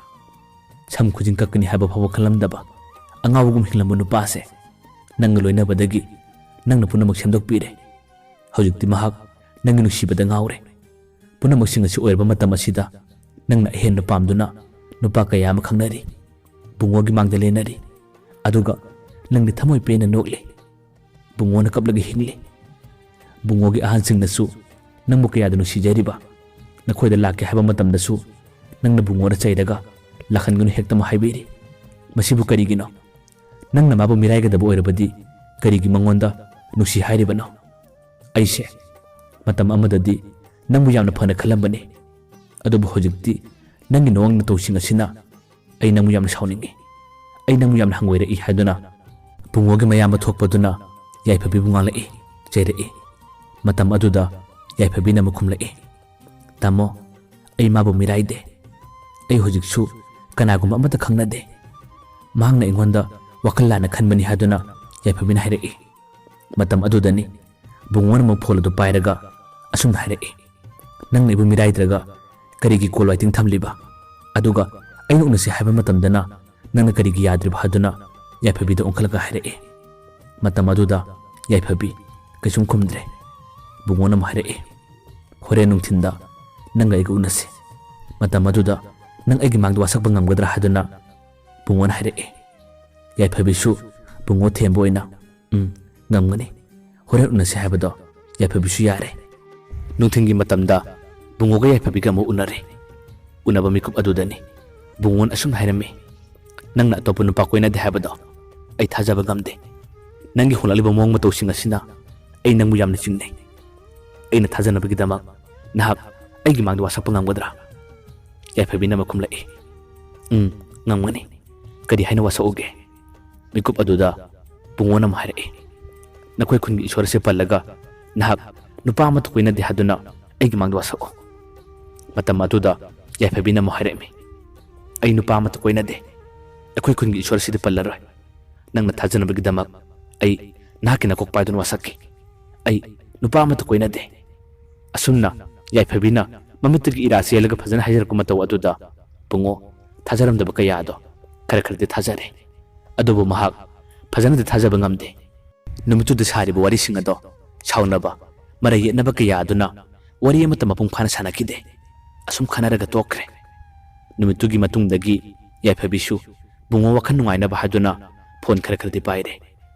ꯁꯝ ꯈꯨꯖꯤꯟ ꯀꯛꯀꯅꯤ ꯍꯥꯏꯕ ꯐꯥꯎꯕ ꯈꯜꯂꯝꯗꯕ, ꯑꯉꯥꯎꯕꯒꯨꯝ ꯍꯤꯡꯂꯝꯕ ꯅꯨꯄꯥꯁꯦ ꯅꯪꯒ ꯂꯣꯏꯅꯕꯗꯒꯤ ꯅꯪꯅ ꯄꯨꯝꯅꯃꯛ ꯁꯦꯝꯗꯣꯛꯄꯤꯔꯦ꯫ ꯍꯧꯖꯤꯛꯇꯤ ꯃꯍꯥꯛ ꯅꯪꯒꯤ ꯅꯨꯡꯁꯤꯕꯗ ꯉꯥꯎꯔꯦ꯫ ꯄꯨꯝꯅꯃꯛꯁꯤꯡ ꯑꯁꯤ ꯑꯣꯏꯔꯕ ꯃꯇꯝ ꯑꯁꯤꯗ ꯅꯪꯅ ꯑꯍꯦꯟꯕ ꯄꯥꯝꯗꯨꯅ ꯅꯨꯄꯥ ꯀꯌꯥ ꯑꯃ ꯈꯪꯅꯔꯤ, ꯕꯨꯡꯉꯣꯒꯤ ꯃꯥꯡꯗ ꯂꯦꯟꯅꯔꯤ, ꯑꯗꯨꯒ ꯅꯪꯗꯤ ꯊꯃꯣꯏ ꯄꯦꯟꯅ ꯅꯣꯛꯂꯤ꯫ ꯕꯨꯡꯉꯣꯅ ꯀꯞꯂꯒ ꯍꯤꯡꯂꯤ꯫ ꯕꯨꯡꯉꯣꯒꯤ ꯑꯍꯟꯁꯤꯡꯅꯁꯨ ꯅꯪꯕꯨ ꯀꯌꯥꯗ ꯅꯨꯡꯁꯤꯖꯔꯤꯕ, ꯅꯈꯣꯏꯗ ꯂꯥꯛꯀꯦ ꯍꯥꯏꯕ ꯃꯇꯝꯗꯁꯨ ꯅꯪꯅ ꯕꯨꯡꯉꯣꯗ ꯆꯩꯔꯒ "ꯂꯥꯛꯍꯟꯒꯅꯨ" ꯍꯦꯛꯇꯃꯛ ꯍꯥꯏꯕꯤꯔꯤ꯫ ꯃꯁꯤꯕꯨ ꯀꯔꯤꯒꯤꯅꯣ? ꯅꯪꯅ ꯃꯥꯕꯨ ꯃꯤꯔꯥꯏꯒꯗꯕ ꯑꯣꯏꯔꯕꯗꯤ ꯀꯔꯤꯒꯤ ꯃꯉꯣꯟꯗ "ꯅꯨꯡꯁꯤ" ꯍꯥꯏꯔꯤꯕꯅꯣ? ꯑꯩꯁꯦ ꯃꯇꯝ ꯑꯃꯗꯗꯤ ꯅꯪꯕꯨ ꯌꯥꯝꯅ ꯐꯅ ꯈꯜꯂꯝꯕꯅꯤ, ꯑꯗꯨꯕꯨ ꯍꯧꯖꯤꯛꯇꯤ ꯅꯪꯒꯤ ꯅꯋꯥꯡ ꯅꯇꯧꯁꯤꯡ ꯑꯁꯤꯅ ꯑꯩ ꯅꯪꯕꯨ ꯌꯥꯝꯅ ꯁꯥꯎꯅꯤꯡꯏ꯫ ꯑꯩ ꯅꯪꯕꯨ ꯌꯥꯝꯅ ꯍꯪꯒꯣꯏꯔꯛꯏ ꯍꯥꯏꯗꯨꯅ ꯕꯨꯡꯉꯣꯒꯤ ꯃꯌꯥꯝꯕ ꯊꯣꯛꯄꯗꯨꯅ ꯌꯥꯏꯐꯕꯤꯕꯨ ꯉꯥꯡꯂꯛꯏ, ꯆꯩꯔꯛꯏ꯫ ꯃꯇꯝ ꯑꯗꯨꯗ ꯌꯥꯏꯐꯕꯤꯅ ꯑꯃꯨꯛ ꯈꯨꯝꯂꯛꯏ, "ꯇꯥꯃꯣ, ꯑꯩ ꯃꯥꯕꯨ ꯃꯤꯔꯥꯏꯗꯦ꯫ ꯑꯩ ꯍꯧꯖꯤꯛꯁꯨ ꯀꯅꯥꯒꯨꯝꯕ ꯑꯃꯠꯇ ꯈꯪꯅꯗꯦ꯫ ꯃꯍꯥꯛꯅ ꯑꯩꯉꯣꯟꯗ ꯋꯥꯈꯜ ꯂꯥꯟꯅ ꯈꯟꯕꯅꯤ" ꯍꯥꯏꯗꯨꯅ ꯌꯥꯏꯐꯕꯤꯅ ꯍꯥꯏꯔꯛꯏ꯫ ꯃꯇꯝ ꯑꯗꯨꯗꯅꯤ ꯕꯨꯡꯉꯣꯅ ꯑꯃꯨꯛ ꯐꯣꯟ ꯑꯗꯨ ꯄꯥꯏꯔꯒ ꯑꯁꯨꯝꯅ ꯍꯥꯏꯔꯛꯏ, "ꯅꯪꯅ ꯑꯩꯕꯨ ꯃꯤꯔꯥꯏꯗ꯭ꯔꯒ ꯀꯔꯤꯒꯤ ꯀꯣꯜ ꯋꯥꯏꯇꯤꯡ ꯊꯝꯂꯤꯕ? ꯑꯗꯨꯒ ꯑꯩꯅ ꯎꯅꯁꯤ ꯍꯥꯏꯕ ꯃꯇꯝꯗꯅ ꯅꯪꯅ ꯀꯔꯤꯒꯤ ꯌꯥꯗ꯭ꯔꯤꯕ?" ꯍꯥꯏꯗꯨꯅ ꯌꯥꯏꯐꯕꯤꯗ ꯑꯣꯟꯈꯠꯂꯒ ꯍꯥꯏꯔꯛꯏ꯫ ꯃꯇꯝ ꯑꯗꯨꯗ ꯌꯥꯏꯐꯕꯤ ꯀꯩꯁꯨꯝ ꯈꯨꯝꯗ꯭ꯔꯦ꯫ ꯕꯨꯡꯉꯣꯅ ꯑꯃꯨꯛ ꯍꯥꯏꯔꯛꯏ, "ꯍꯣꯔꯦꯟ ꯅꯨꯡꯊꯤꯟꯗ ꯅꯪꯒ ꯑꯩꯒ ꯎꯅꯁꯤ꯫ ꯃꯇꯝ ꯑꯗꯨꯗ ꯅꯪ ꯑꯩꯒꯤ ꯃꯥꯡꯗ ꯋꯥꯁꯛꯄ ꯉꯝꯒꯗ꯭ꯔꯥ?" ꯍꯥꯏꯗꯨꯅ ꯕꯨꯡꯉꯣꯅ ꯍꯥꯏꯔꯛꯏ꯫ ꯌꯥꯏꯐꯕꯤꯁꯨ ꯕꯨꯡꯉꯣ ꯊꯦꯝꯕ ꯑꯣꯏꯅ, "ꯎꯝ, ꯉꯝꯒꯅꯤ꯫ ꯍꯣꯔꯦꯟ ꯎꯅꯁꯤ" ꯍꯥꯏꯕꯗꯣ ꯌꯥꯏꯐꯕꯤꯁꯨ ꯌꯥꯔꯦ꯫ ꯅꯨꯡꯊꯤꯜꯒꯤ ꯃꯇꯝꯗ ꯕꯨꯡꯉꯣꯒ ꯌꯥꯏꯐꯕꯤꯒ ꯑꯃꯨꯛ ꯎꯅꯔꯦ꯫ ꯎꯅꯕ ꯃꯤꯀꯨꯞ ꯑꯗꯨꯗꯅꯤ ꯕꯨꯡꯉꯣꯅ ꯑꯁꯨꯝꯅ ꯍꯥꯏꯔꯝꯃꯤ, "ꯅꯪꯅ ꯑꯇꯣꯞꯄ ꯅꯨꯄꯥ ꯀꯣꯏꯅꯗꯦ ꯍꯥꯏꯕꯗꯣ ꯑꯩ ꯊꯥꯖꯕ ꯉꯝꯗꯦ꯫ ꯅꯪꯒꯤ ꯍꯣꯡꯂꯛꯂꯤꯕ ꯃꯑꯣꯡ ꯃꯇꯧꯁꯤꯡ ꯑꯁꯤꯅ ꯑꯩ ꯅꯪꯕꯨ ꯌꯥꯝꯅ ꯆꯤꯡꯅꯩ꯫ ꯑꯩꯅ ꯊꯥꯖꯅꯕꯒꯤꯗꯃꯛ ꯅꯍꯥꯛ ꯑꯩꯒꯤ ꯃꯥꯡꯗ ꯋꯥꯁꯛꯄ ꯉꯝꯒꯗ꯭ꯔꯥ?" ꯌꯥꯏꯐꯕꯤꯅ ꯑꯃꯨꯛ ꯈꯨꯝꯂꯛꯏ, "ꯎꯝ, ꯉꯝꯒꯅꯤ꯫ ꯀꯔꯤ ꯍꯥꯏꯅ ꯋꯥꯁꯛꯎꯒꯦ?" ꯃꯤꯀꯨꯞ ꯑꯗꯨꯗ ꯕꯨꯡꯉꯣꯅ ꯑꯃꯨꯛ ꯍꯥꯏꯔꯛꯏ, "ꯅꯈꯣꯏ ꯈꯨꯟꯒꯤ ꯏꯁꯣꯔ ꯑꯁꯤ ꯄꯜꯂꯒ ꯅꯍꯥꯛ ꯅꯨꯄꯥ ꯑꯃꯠꯇ ꯀꯣꯏꯅꯗꯦ ꯍꯥꯏꯗꯨꯅ ꯑꯩꯒꯤ ꯃꯥꯡꯗ ꯋꯥꯁꯛꯎ꯫" ꯃꯇꯝ ꯑꯗꯨꯗ ꯌꯥꯏꯐꯕꯤꯅ ꯑꯃꯨꯛ ꯍꯥꯏꯔꯛꯃꯤ, "ꯑꯩ ꯅꯨꯄꯥ ꯑꯃꯠꯇ ꯀꯣꯏꯅꯗꯦ꯫ ꯑꯩꯈꯣꯏ ꯈꯨꯟꯒꯤ ꯏꯁꯣꯔ ꯑꯁꯤꯗꯤ ꯄꯜꯂꯔꯣꯏ꯫ ꯅꯪꯅ ꯊꯥꯖꯅꯕꯒꯤꯗꯃꯛ ꯑꯩ ꯅꯍꯥꯛꯀꯤ ꯅꯀꯣꯛ ꯄꯥꯏꯗꯨꯅ ꯋꯥꯁꯛꯈꯤ꯫ ꯑꯩ ꯅꯨꯄꯥ ꯑꯃꯠꯇ ꯀꯣꯏꯅꯗꯦ꯫" ꯑꯁꯨꯝꯅ ꯌꯥꯏꯐꯕꯤꯅ ꯃꯃꯤꯠꯇꯒꯤ ꯏꯔꯥ ꯆꯦꯜꯂꯒ ꯐꯖꯅ ꯍꯥꯏꯖꯔꯛꯄ ꯃꯇꯧ ꯑꯗꯨꯗ ꯕꯨꯡꯉꯣ ꯊꯥꯖꯔꯝꯗꯕ ꯀꯌꯥꯗꯣ ꯈꯔ ꯈꯔꯗꯤ ꯊꯥꯖꯔꯦ꯫ ꯑꯗꯨꯕꯨ ꯃꯍꯥꯛ ꯐꯖꯅꯗꯤ ꯊꯥꯖꯕ ꯉꯝꯗꯦ꯫ ꯅꯨꯃꯤꯠꯇꯨꯗ ꯁꯥꯔꯤꯕ ꯋꯥꯔꯤꯁꯤꯡ ꯑꯗꯣ ꯁꯥꯎꯅꯕ, ꯃꯔꯩ ꯌꯦꯠꯅꯕ ꯀꯌꯥ ꯑꯗꯨꯅ ꯋꯥꯔꯤ ꯑꯃꯠꯇ ꯃꯄꯨꯡ ꯐꯥꯅ ꯁꯥꯟꯅꯈꯤꯗꯦ꯫ ꯑꯁꯨꯝ ꯈꯟꯅꯔꯒ ꯇꯣꯛꯈ꯭ꯔꯦ꯫ ꯅꯨꯃꯤꯠꯇꯨꯒꯤ ꯃꯇꯨꯡꯗꯒꯤ ꯌꯥꯏꯐꯕꯤꯁꯨ ꯕꯨꯡꯉꯣ ꯋꯥꯈꯜ ꯅꯨꯡꯉꯥꯏꯅꯕ ꯍꯥꯏꯗꯨꯅ ꯐꯣꯟ ꯈꯔ ꯈꯔꯗꯤ ꯄꯥꯏꯔꯦ꯫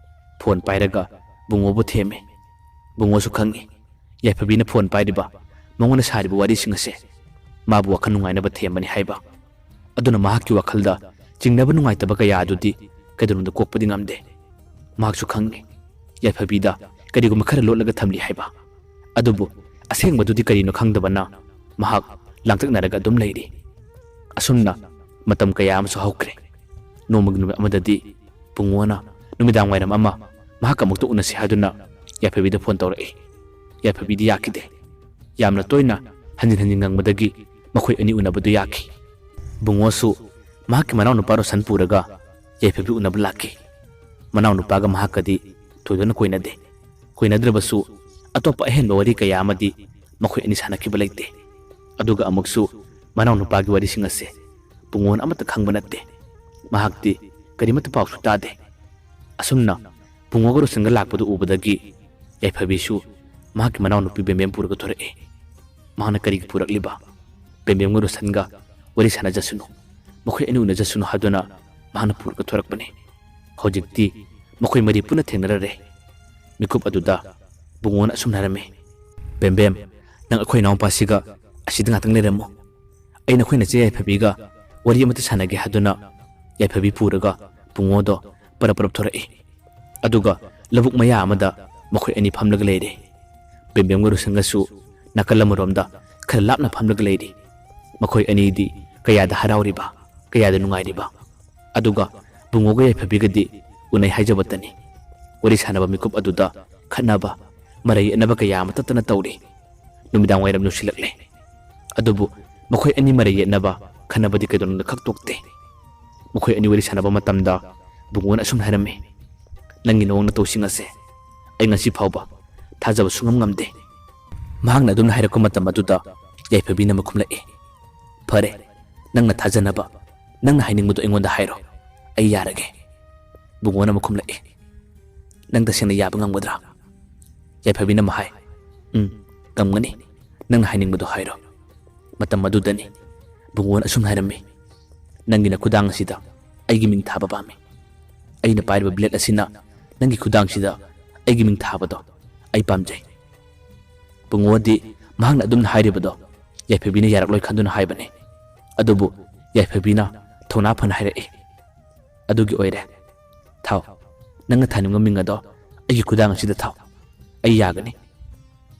ꯐꯣꯟ ꯄꯥꯏꯔꯒ ꯕꯨꯡꯉꯣꯕꯨ ꯊꯦꯝꯃꯦ꯫ ꯕꯨꯡꯉꯣꯁꯨ ꯈꯪꯉꯤ ꯌꯥꯏꯐꯕꯤꯅ ꯐꯣꯟ ꯄꯥꯏꯔꯤꯕ, ꯃꯉꯣꯟꯗ ꯁꯥꯔꯤꯕ ꯋꯥꯔꯤꯁꯤꯡ ꯑꯁꯦ ꯃꯥꯕꯨ ꯋꯥꯈꯜ ꯅꯨꯡꯉꯥꯏꯅꯕ ꯊꯦꯝꯕꯅꯤ ꯍꯥꯏꯕ꯫ ꯑꯗꯨꯅ ꯃꯍꯥꯛꯀꯤ ꯋꯥꯈꯜꯗ ꯆꯤꯡꯅꯕ ꯅꯨꯡꯉꯥꯏꯇꯕ ꯀꯌꯥ ꯑꯗꯨꯗꯤ ꯀꯩꯗꯧꯅꯨꯡꯗ ꯀꯣꯛꯄꯗꯤ ꯉꯝꯗꯦ꯫ ꯃꯍꯥꯛꯁꯨ ꯈꯪꯉꯤ ꯌꯥꯏꯐꯕꯤꯗ ꯀꯔꯤꯒꯨꯝꯕ ꯈꯔ ꯂꯣꯠꯂꯒ ꯊꯝꯂꯤ ꯍꯥꯏꯕ꯫ ꯑꯗꯨꯕꯨ ꯑꯁꯦꯡꯕꯗꯨꯗꯤ ꯀꯔꯤꯅꯣ ꯈꯪꯗꯕꯅ ꯃꯍꯥꯛ ꯂꯥꯡꯇꯛꯅꯔꯒ ꯑꯗꯨꯝ ꯂꯩꯔꯤ꯫ ꯑꯁꯨꯝꯅ ꯃꯇꯝ ꯀꯌꯥ ꯑꯃꯁꯨ ꯍꯧꯈ꯭ꯔꯦ꯫ ꯅꯣꯡꯃꯒꯤ ꯅꯨꯃꯤꯠ ꯑꯃꯗꯗꯤ ꯕꯨꯡꯉꯣꯅ ꯅꯨꯃꯤꯗꯥꯡ ꯋꯥꯏꯔꯝ ꯑꯃ ꯃꯍꯥꯛꯀ ꯑꯃꯨꯛꯇ ꯎꯅꯁꯤ ꯍꯥꯏꯗꯨꯅ ꯌꯥꯏꯐꯕꯤꯗ ꯐꯣꯟ ꯇꯧꯔꯛꯏ꯫ ꯌꯥꯏꯐꯕꯤꯗꯤ ꯌꯥꯈꯤꯗꯦ꯫ ꯌꯥꯝꯅ ꯇꯣꯏꯅ ꯍꯟꯖꯤꯟ ꯍꯟꯖꯤꯟ ꯉꯪꯕꯗꯒꯤ ꯃꯈꯣꯏ ꯑꯅꯤ ꯎꯅꯕꯗꯨ ꯌꯥꯈꯤ꯫ ꯕꯨꯡꯉꯣꯁꯨ ꯃꯍꯥꯛꯀꯤ ꯃꯅꯥꯎꯅꯨꯄꯥ ꯔꯣꯁꯟ ꯄꯨꯔꯒ ꯌꯥꯏꯐꯕꯤ ꯎꯅꯕ ꯂꯥꯛꯈꯤ꯫ ꯃꯅꯥꯎꯅꯨꯄꯥꯒ ꯃꯍꯥꯛꯀꯗꯤ ꯊꯣꯏꯗꯣꯛꯅ ꯀꯣꯏꯅꯗꯦ꯫ ꯀꯣꯏꯅꯗ꯭ꯔꯕꯁꯨ ꯑꯇꯣꯞꯄ ꯑꯍꯦꯟꯕ ꯋꯥꯔꯤ ꯀꯌꯥ ꯑꯃꯗꯤ ꯃꯈꯣꯏ ꯑꯅꯤ ꯁꯥꯟꯅꯈꯤꯕ ꯂꯩꯇꯦ꯫ ꯑꯗꯨꯒ ꯑꯃꯨꯛꯁꯨ ꯃꯅꯥꯎꯅꯨꯄꯥꯒꯤ ꯋꯥꯔꯤꯁꯤꯡ ꯑꯁꯦ ꯕꯨꯡꯉꯣꯅ ꯑꯃꯠꯇ ꯈꯪꯕ ꯅꯠꯇꯦ꯫ ꯃꯍꯥꯛꯇꯤ ꯀꯔꯤꯃꯠꯇ ꯄꯥꯎꯁꯨ ꯇꯥꯗꯦ꯫ ꯑꯁꯨꯝꯅ ꯕꯨꯡꯉꯣꯒ ꯔꯣꯁꯟꯒ ꯂꯥꯛꯄꯗꯨ ꯎꯕꯗꯒꯤ ꯌꯥꯏꯐꯕꯤꯁꯨ ꯃꯍꯥꯛꯀꯤ ꯃꯅꯥꯎꯅꯨꯄꯤ ꯕꯦꯝꯕꯦꯝ ꯄꯨꯔꯒ ꯊꯣꯔꯛꯑꯦ꯫ ꯃꯍꯥꯛꯅ ꯀꯔꯤꯒꯤ ꯄꯨꯔꯛꯂꯤꯕ? ꯕꯦꯝꯕꯦꯝꯒ ꯔꯣꯁꯟꯒ ꯋꯥꯔꯤ ꯁꯥꯟꯅꯖꯁꯅꯨ, ꯃꯈꯣꯏ ꯑꯅꯤ ꯎꯅꯖꯁꯅꯨ ꯍꯥꯏꯗꯨꯅ ꯃꯍꯥꯛꯅ ꯄꯨꯔꯒ ꯊꯣꯔꯛꯄꯅꯤ꯫ ꯍꯧꯖꯤꯛꯇꯤ ꯃꯈꯣꯏ ꯃꯔꯤ ꯄꯨꯟꯅ ꯊꯦꯡꯅꯔꯔꯦ꯫ ꯃꯤꯀꯨꯞ ꯑꯗꯨꯗ ꯕꯨꯡꯉꯣꯅ ꯑꯁꯨꯝꯅ ꯍꯥꯏꯔꯝꯃꯤ, "ꯕꯦꯝꯕꯦꯝ, ꯅꯪ ꯑꯩꯈꯣꯏ ꯏꯅꯥꯎꯄꯥꯁꯤꯒ ꯑꯁꯤꯗ ꯉꯥꯛꯇꯪ ꯂꯩꯔꯝꯃꯨ꯫ ꯑꯩ ꯅꯈꯣꯏ ꯅꯆꯦ ꯌꯥꯏꯐꯕꯤꯒ ꯋꯥꯔꯤ ꯑꯃꯇ ꯁꯥꯟꯅꯒꯦ" ꯍꯥꯏꯗꯨꯅ ꯌꯥꯏꯐꯕꯤ ꯄꯨꯔꯒ ꯕꯨꯡꯉꯣꯗꯣ ꯄꯔꯞ ꯄꯔꯞ ꯊꯣꯔꯛꯏ꯫ ꯑꯗꯨꯒ ꯂꯧꯕꯨꯛ ꯃꯌꯥ ꯑꯃꯗ ꯃꯈꯣꯏ ꯑꯅꯤ ꯐꯝꯂꯒ ꯂꯩꯔꯦ꯫ ꯕꯦꯝꯕꯦꯝꯒ ꯔꯣꯁꯟꯒꯁꯨ ꯅꯥꯀꯜ ꯑꯃꯔꯣꯝꯗ ꯈꯔ ꯂꯥꯞꯅ ꯐꯝꯂꯒ ꯂꯩꯔꯤ꯫ ꯃꯈꯣꯏ ꯑꯅꯤꯗꯤ ꯀꯌꯥꯗ ꯍꯔꯥꯎꯔꯤꯕ, ꯀꯌꯥꯗ ꯅꯨꯡꯉꯥꯏꯔꯤꯕ꯫ ꯑꯗꯨꯒ ꯕꯨꯡꯉꯣꯒ ꯌꯥꯏꯐꯕꯤꯒꯗꯤ ꯎꯅꯩ ꯍꯥꯏꯖꯕꯇꯅꯤ꯫ ꯋꯥꯔꯤ ꯁꯥꯟꯅꯕ ꯃꯤꯀꯨꯞ ꯑꯗꯨꯗ ꯈꯠꯅꯕ, ꯃꯔꯩ ꯌꯦꯠꯅꯕ ꯀꯌꯥ ꯑꯃꯇꯠꯇꯅ ꯇꯧꯔꯤ꯫ ꯅꯨꯃꯤꯗꯥꯡ ꯋꯥꯏꯔꯝ ꯌꯧꯁꯤꯜꯂꯛꯂꯦ꯫ ꯑꯗꯨꯕꯨ ꯃꯈꯣꯏ ꯑꯅꯤ ꯃꯔꯩ ꯌꯦꯠꯅꯕ, ꯈꯠꯅꯕꯗꯤ ꯀꯩꯗꯧꯅꯨꯡꯗ ꯈꯛ ꯇꯣꯛꯇꯦ꯫ ꯃꯈꯣꯏ ꯑꯅꯤ ꯋꯥꯔꯤ ꯁꯥꯟꯅꯕ ꯃꯇꯝꯗ ꯕꯨꯡꯉꯣꯅ ꯑꯁꯨꯝ ꯍꯥꯏꯔꯝꯃꯤ, "ꯅꯪꯒꯤ ꯅꯑꯣꯡ ꯅꯇꯧꯁꯤꯡ ꯑꯁꯦ ꯑꯩ ꯉꯁꯤ ꯐꯥꯎꯕ ꯊꯥꯖꯕ ꯁꯨꯡꯉꯝ ꯉꯝꯗꯦ"꯫ ꯃꯍꯥꯛꯅ ꯑꯗꯨꯝꯅ ꯍꯥꯏꯔꯛꯄ ꯃꯇꯝ ꯑꯗꯨꯗ ꯌꯥꯏꯐꯕꯤꯅ ꯃꯈꯨꯝꯂꯛꯏ, "ꯐꯔꯦ, "ꯅꯪꯅ ꯊꯥꯖꯅꯕ, ꯅꯪꯅ ꯍꯥꯏꯅꯤꯡꯕꯗꯣ ꯑꯩꯉꯣꯟꯗ ꯍꯥꯏꯔꯣ, ꯑꯩ ꯌꯥꯔꯒꯦ꯫" ꯕꯨꯡꯉꯣꯅ ꯑꯃꯨꯛ ꯈꯨꯝꯂꯛꯏ, "ꯅꯪ ꯇꯁꯦꯡꯅ ꯌꯥꯕ ꯉꯝꯒꯗ꯭ꯔꯥ?" ꯌꯥꯏꯐꯕꯤꯅ ꯑꯃꯨꯛ ꯍꯥꯏ, "ꯎꯝ, ꯉꯝꯒꯅꯤ, ꯅꯪꯅ ꯍꯥꯏꯅꯤꯡꯕꯗꯣ ꯍꯥꯏꯔꯣ꯫" ꯃꯇꯝ ꯑꯗꯨꯗꯅꯤ ꯕꯨꯡꯉꯣꯅ ꯑꯁꯨꯝꯅ ꯍꯥꯏꯔꯝꯃꯤ, "ꯅꯪꯒꯤ ꯅꯈꯨꯗꯥꯡ ꯑꯁꯤꯗ ꯑꯩꯒꯤ ꯃꯤꯡ ꯊꯥꯕ ꯄꯥꯝꯃꯤ꯫ ꯑꯩꯅ ꯄꯥꯏꯔꯤꯕ ꯕ꯭ꯂꯦꯗ ꯑꯁꯤꯅ ꯅꯪꯒꯤ ꯈꯨꯗꯥꯡꯁꯤꯗ ꯑꯩꯒꯤ ꯃꯤꯡ ꯊꯥꯕꯗꯣ ꯑꯩ ꯄꯥꯝꯖꯩ꯫" ꯕꯨꯡꯉꯣꯗꯤ ꯃꯍꯥꯛꯅ ꯑꯗꯨꯝꯅ ꯍꯥꯏꯔꯤꯕꯗꯣ ꯌꯥꯏꯐꯕꯤꯅ ꯌꯥꯔꯛꯂꯣꯏ ꯈꯟꯗꯨꯅ ꯍꯥꯏꯕꯅꯤ꯫ ꯑꯗꯨꯕꯨ ꯌꯥꯏꯐꯕꯤꯅ ꯊꯧꯅꯥ ꯐꯅ ꯍꯥꯏꯔꯛꯏ, "ꯑꯗꯨꯒꯤ ꯑꯣꯏꯔꯦ꯫ ꯊꯥꯎ, ꯅꯪꯅ ꯊꯥꯅꯤꯡꯕ ꯃꯤꯡ ꯑꯗꯣ ꯑꯩꯒꯤ ꯈꯨꯗꯥꯡ ꯑꯁꯤꯗ ꯊꯥꯎ꯫ ꯑꯩ ꯌꯥꯒꯅꯤ꯫"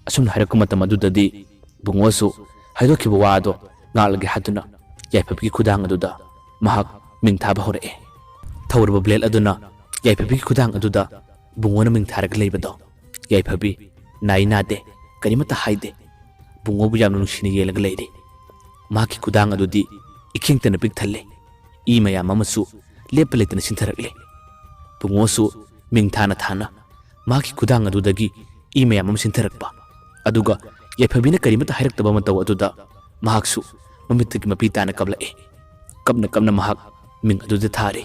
ꯑꯁꯨꯝꯅ ꯍꯥꯏꯔꯛꯄ ꯃꯇꯝ ꯑꯗꯨꯗꯗꯤ ꯕꯨꯡꯉꯣꯁꯨ ꯍꯥꯏꯗꯣꯛꯈꯤꯕ ꯋꯥ ꯑꯗꯣ ꯉꯥꯛꯂꯒꯦ ꯍꯥꯏꯗꯨꯅ ꯌꯥꯏꯐꯕꯤꯒꯤ ꯈꯨꯗꯥꯡ ꯑꯗꯨꯗ ꯃꯍꯥꯛ ꯃꯤꯡ ꯊꯥꯕ ꯍꯧꯔꯛꯑꯦ꯫ ꯊꯧꯔꯕ ꯕ꯭ꯂꯦꯗ ꯑꯗꯨꯅ ꯌꯥꯏꯐꯕꯤꯒꯤ ꯈꯨꯗꯥꯡ ꯑꯗꯨꯗ ꯕꯨꯡꯉꯣꯅ ꯃꯤꯡ ꯊꯥꯔꯒ ꯂꯩꯕꯗꯣ ꯌꯥꯏꯐꯕꯤ ꯅꯥꯏ ꯅꯥꯗꯦ, ꯀꯔꯤꯃꯠꯇ ꯍꯥꯏꯗꯦ꯫ ꯕꯨꯡꯉꯣꯕꯨ ꯌꯥꯝꯅ ꯅꯨꯡꯁꯤꯅ ꯌꯦꯡꯂꯒ ꯂꯩꯔꯤ꯫ ꯃꯍꯥꯛꯀꯤ ꯈꯨꯗꯥꯡ ꯑꯗꯨꯗꯤ ꯏꯈꯦꯡꯇꯅ ꯄꯤꯛ ꯊꯜꯂꯦ꯫ ꯏ ꯃꯌꯥꯝ ꯑꯃꯁꯨ ꯂꯦꯞꯄ ꯂꯩꯇꯅ ꯁꯤꯟꯊꯔꯛꯂꯦ꯫ ꯕꯨꯡꯉꯣꯁꯨ ꯃꯤꯡ ꯊꯥꯅ ꯊꯥꯅ ꯃꯍꯥꯛꯀꯤ ꯈꯨꯗꯥꯡ ꯑꯗꯨꯗꯒꯤ ꯏ ꯃꯌꯥꯝ ꯑꯃ ꯁꯤꯟꯊꯔꯛꯄ ꯑꯗꯨꯒ ꯌꯥꯏꯐꯕꯤꯅ ꯀꯔꯤꯃꯠꯇ ꯍꯥꯏꯔꯛꯇꯕ ꯃꯇꯧ ꯑꯗꯨꯗ ꯃꯍꯥꯛꯁꯨ ꯃꯃꯤꯠꯇꯒꯤ ꯃꯄꯤ ꯇꯥꯅ ꯀꯞꯂꯛꯏ꯫ ꯀꯞꯅ ꯀꯞꯅ ꯃꯍꯥꯛ ꯃꯤꯡ ꯑꯗꯨꯗ ꯊꯥꯔꯤ꯫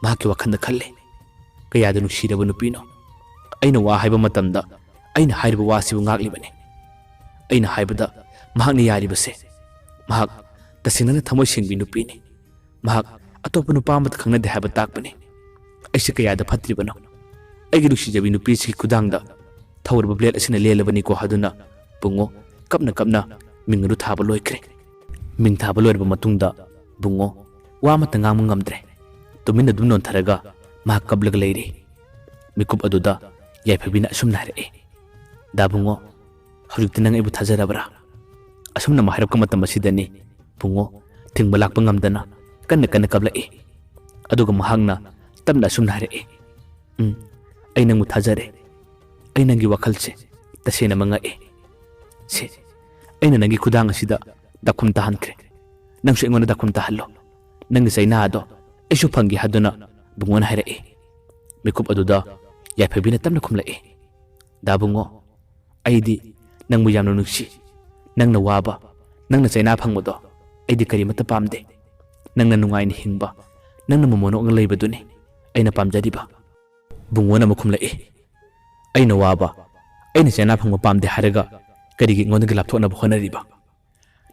ꯃꯍꯥꯛꯀꯤ ꯋꯥꯈꯜꯗ ꯈꯜꯂꯤ, "ꯀꯌꯥꯗ ꯅꯨꯡꯁꯤꯔꯕ ꯅꯨꯄꯤꯅꯣ꯫ ꯑꯩꯅ ꯋꯥ ꯍꯥꯏꯕ ꯃꯇꯝꯗ ꯑꯩꯅ ꯍꯥꯏꯔꯤꯕ ꯋꯥꯁꯤꯕꯨ ꯉꯥꯛꯂꯤꯕꯅꯤ꯫ ꯑꯩꯅ ꯍꯥꯏꯕꯗ ꯃꯍꯥꯛꯅ ꯌꯥꯔꯤꯕꯁꯦ, ꯃꯍꯥꯛ ꯇꯁꯦꯡꯅ ꯊꯃꯣꯏ ꯁꯦꯡꯕꯤ ꯅꯨꯄꯤꯅꯤ꯫ ꯃꯍꯥꯛ ꯑꯇꯣꯞꯄ ꯅꯨꯄꯥ ꯑꯃꯠꯇ ꯈꯪꯅꯗꯦ ꯍꯥꯏꯕ ꯇꯥꯛꯄꯅꯤ꯫ ꯑꯩꯁꯦ ꯀꯌꯥꯗ ꯐꯠꯇ꯭ꯔꯤꯕꯅꯣ꯫ ꯑꯩꯒꯤ ꯅꯨꯡꯁꯤꯖꯕꯤ ꯅꯨꯄꯤꯁꯤꯒꯤ ꯈꯨꯗꯥꯡꯗ ꯊꯧꯔꯕ ꯕ꯭ꯂꯦꯗ ꯑꯁꯤꯅ ꯂꯦꯜꯂꯕꯅꯤꯀꯣ" ꯍꯥꯏꯗꯨꯅ ꯕꯨꯡꯉꯣ ꯀꯞꯅ ꯀꯞꯅ ꯃꯤꯡ ꯑꯗꯨ ꯊꯥꯕ ꯂꯣꯏꯈ꯭ꯔꯦ꯫ ꯃꯤꯡ ꯊꯥꯕ ꯂꯣꯏꯔꯕ ꯃꯇꯨꯡꯗ ꯕꯨꯡꯉꯣ ꯋꯥ ꯑꯃꯠꯇ ꯉꯥꯡꯕ ꯉꯝꯗ꯭ꯔꯦ꯫ ꯇꯨꯃꯤꯟꯅ ꯑꯗꯨꯝ ꯅꯣꯟꯊꯔꯒ ꯃꯍꯥꯛ ꯀꯞꯂꯒ ꯂꯩꯔꯤ꯫ ꯃꯤꯀꯨꯞ ꯑꯗꯨꯗ ꯌꯥꯏꯐꯕꯤꯅ ꯑꯁꯨꯝꯅ ꯍꯥꯏꯔꯛꯏ, "ꯗꯥ ꯕꯨꯡꯉꯣ, ꯍꯧꯖꯤꯛꯇꯤ ꯅꯪ ꯑꯩꯕꯨ ꯊꯥꯖꯔꯕ꯭ꯔꯥ?" ꯑꯁꯨꯝꯅ ꯑꯃ ꯍꯥꯏꯔꯛꯄ ꯃꯇꯝ ꯑꯁꯤꯗꯅꯤ ꯕꯨꯡꯉꯣ ꯊꯤꯡꯕ ꯂꯥꯛꯄ ꯉꯝꯗꯅ ꯀꯟꯅ ꯀꯟꯅ ꯀꯞꯂꯛꯏ꯫ ꯑꯗꯨꯒ ꯃꯍꯥꯛꯅ ꯇꯞꯅ ꯑꯁꯨꯝꯅ ꯍꯥꯏꯔꯛꯏ, "ꯎꯝ, ꯑꯩ ꯅꯪꯕꯨ ꯊꯥꯖꯔꯦ꯫ ꯑꯩ ꯅꯪꯒꯤ ꯋꯥꯈꯜꯁꯦ ꯇꯁꯦꯡꯅ ꯉꯛꯑꯦ꯫ ꯁꯦ, ꯑꯩꯅ ꯅꯪꯒꯤ ꯈꯨꯗꯥꯡ ꯑꯁꯤꯗ ꯗꯥꯈꯨꯝ ꯇꯥꯍꯟꯈ꯭ꯔꯦ꯫ ꯅꯪꯁꯨ ꯑꯩꯉꯣꯟꯗ ꯗꯥꯈꯨꯝ ꯇꯥꯍꯜꯂꯣ꯫ ꯅꯪꯒꯤ ꯆꯩꯅꯥ ꯑꯗꯣ ꯑꯩꯁꯨ ꯐꯪꯒꯦ" ꯍꯥꯏꯗꯨꯅ ꯕꯨꯡꯉꯣꯅ ꯍꯥꯏꯔꯛꯏ꯫ ꯃꯤꯀꯨꯞ ꯑꯗꯨꯗ ꯌꯥꯏꯐꯕꯤꯅ ꯇꯞꯅ ꯈꯨꯝꯂꯛꯏ, "ꯗꯥ ꯕꯨꯡꯉꯣ, ꯑꯩꯗꯤ ꯅꯪꯕꯨ ꯌꯥꯝꯅ ꯅꯨꯡꯁꯤ꯫ ꯅꯪꯅ ꯋꯥꯕ, ꯅꯪꯅ ꯆꯩꯅꯥ ꯐꯪꯕꯗꯣ ꯑꯩꯗꯤ ꯀꯔꯤꯃꯠꯇ ꯄꯥꯝꯗꯦ꯫ ꯅꯪꯅ ꯅꯨꯡꯉꯥꯏꯅ ꯍꯤꯡꯕ, ꯅꯪꯅ ꯃꯣꯃꯣꯟ ꯅꯣꯛꯅ ꯂꯩꯕꯗꯨꯅꯤ ꯑꯩꯅ ꯄꯥꯝꯖꯔꯤꯕ꯫ ꯕꯨꯡꯉꯣꯅ ꯑꯃꯨꯛ ꯈꯨꯝꯂꯛꯏ, "ꯑꯩꯅ ꯋꯥꯕ, ꯑꯩꯅ ꯆꯩꯅꯥ ꯐꯪꯕ ꯄꯥꯝꯗꯦ ꯍꯥꯏꯔꯒ ꯀꯔꯤꯒꯤ ꯑꯩꯉꯣꯟꯗꯒꯤ ꯂꯥꯞꯊꯣꯛꯅꯕ ꯍꯣꯠꯅꯔꯤꯕ?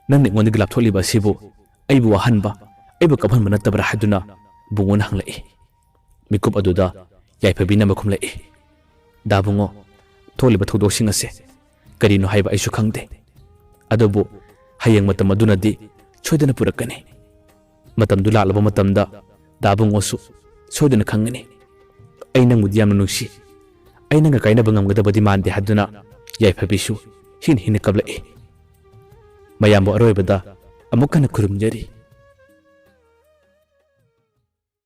ꯅꯪꯅ ꯑꯩꯉꯣꯟꯗꯒꯤ ꯂꯥꯞꯊꯣꯛꯂꯤꯕ ꯑꯁꯤꯕꯨ ꯑꯩꯕꯨ ꯋꯥꯍꯟꯕ, ꯑꯩꯕꯨ ꯀꯞꯍꯟꯕ ꯅꯠꯇꯕ꯭ꯔꯥ?" ꯍꯥꯏꯗꯨꯅ ꯕꯨꯡꯉꯣꯅ ꯍꯪꯂꯛꯏ꯫ ꯃꯤꯀꯨꯞ ꯑꯗꯨꯗ ꯌꯥꯏꯐꯕꯤꯅ ꯑꯃꯨꯛ ꯈꯨꯝꯂꯛꯏ, "ꯗꯥ ꯕꯨꯡꯉꯣ, ꯊꯣꯛꯂꯤꯕ ꯊꯧꯗꯣꯛꯁꯤꯡ ꯑꯁꯦ ꯀꯔꯤꯅꯣ ꯍꯥꯏꯕ ꯑꯩꯁꯨ ꯈꯪꯗꯦ꯫ ꯑꯗꯨꯕꯨ ꯍꯌꯦꯡ ꯃꯇꯝ ꯑꯗꯨꯅꯗꯤ ꯁꯣꯏꯗꯅ ꯄꯨꯔꯛꯀꯅꯤ꯫ ꯃꯇꯝꯗꯨ ꯂꯥꯛꯂꯕ ꯃꯇꯝꯗ ꯗꯥ ꯕꯨꯡꯉꯣꯁꯨ ꯁꯣꯏꯗꯅ ꯈꯪꯒꯅꯤ꯫ ꯑꯩ ꯅꯪꯕꯨꯗꯤ ꯌꯥꯝꯅ ꯅꯨꯡꯁꯤ꯫ ꯑꯩ ꯅꯪꯒ ꯀꯥꯏꯅꯕ ꯉꯝꯒꯗꯕꯗꯤ ꯃꯥꯟꯗꯦ" ꯍꯥꯏꯗꯨꯅ ꯌꯥꯏꯐꯕꯤꯁꯨ ꯍꯤꯟ ꯍꯤꯟꯅ ꯀꯞꯂꯛꯏ꯫ ꯃꯌꯥꯝꯕꯨ ꯑꯔꯣꯏꯕꯗ ꯑꯃꯨꯛ ꯍꯟꯅ ꯈꯨꯔꯨꯝꯖꯔꯤ꯫